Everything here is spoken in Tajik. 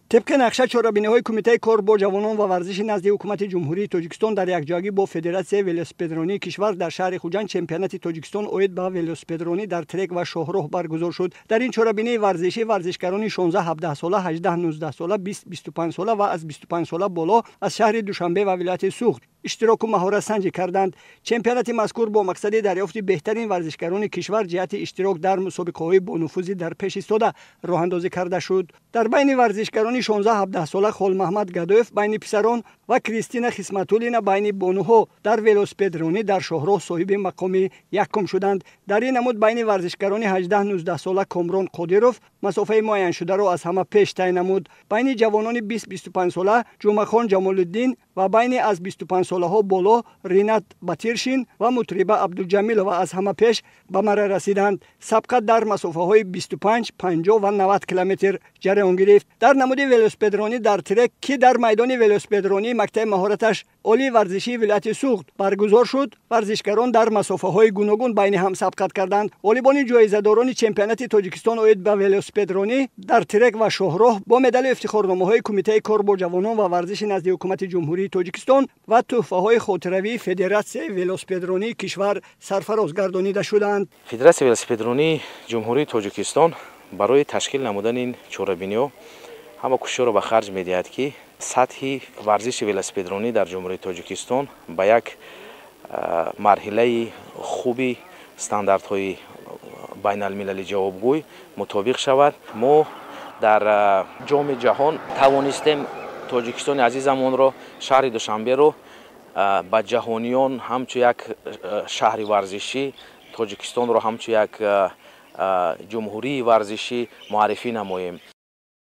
Тибқи нақша, чорабиниҳои Кумитаи кор бо ҷавонон ва варзиши назди Ҳукумати Ҷумҳурии Тоҷикистон дар якҷоягӣ бо Федератсияи велосипедронии кишвар дар шаҳри Хуҷанд чемпионати Тоҷикистон оид ба велосипедронӣ дар трек ва шоҳроҳ баргузор шуд. Дар ин чорабинии варзишӣ варзишгарони 16-17 сола, 18-19 сола, 20-25 сола ва аз 25 сола боло аз шаҳри Душанбе ва вилояти Суғд иштироку маҳоратсанҷӣ карданд. Чемпионати мазкур бо мақсади дарёфти беҳтарин варзишгарони кишвар ҷиҳати иштирок дар мусобиқаҳои бонуфузӣ дар пеш истода роҳандозӣ карда шуд. Дар байни варзишгарони 16-17 сола Холмаҳмад Гадоев байни писарон ва Кристина Хисматуллина байни бонуҳо дар велосипедронӣ дар шоҳроҳ соҳиби мақоми якум шуданд. Дар ин намуд байни варзишгарони 18-19 сола Комрон Қодиров масофаи муайяншударо аз ҳама пеш тай намуд. Байни ҷавонони 20-25 сола Ҷумъахон Ҷамолиддин ва байни аз 25 солаҳо боло Ринат Батиршин ва Мутриба Абдуҷамилова аз ҳама пеш ба мара расиданд. Сабқат дар масофаҳои 25, 50 ва 90 километр ҷараён гирифт. Дар намуди велосипедронӣ дар трек, ки дар майдони велосипедронии мактаби маҳораташ олии варзишии вилояти Суғд баргузор шуд, варзишгарон дар масофаҳои гуногун байни ҳам сабқат карданд. Ғолибони ҷоизадорони чемпионати Тоҷикистон оид ба велосипедронӣ дар трек ва шоҳроҳ бо медалу ифтихорномаҳои Кумитаи кор бо ҷавонон ва варзиши назди Ҳукумати Ҷумҳурии Тоҷикистон ва тӯҳфаҳои хотиравии Федератсияи велосипедронии кишвар сарфароз гардонида шуданд. Федератсияи велосипедронии Ҷумҳурии Тоҷикистон барои ташкил намудани ин чорабиниҳо ҳама кӯшишҳоро ба харҷ медиҳад, ки сатҳи варзиши велосипедронӣ дар Ҷумҳурии Тоҷикистон ба як марҳилаи хуби стандартҳои байналмилалӣ ҷавобгӯй мутобиқ шавад. Мо дар Ҷоми ҷаҳон тавонистем Тоҷикистони азизамонро, шаҳри Душанберо ба ҷаҳониён ҳамчун як шаҳри варзишӣ, Тоҷикистонро ҳамчун як ҷумҳурии варзишӣ муаррифӣ намоем.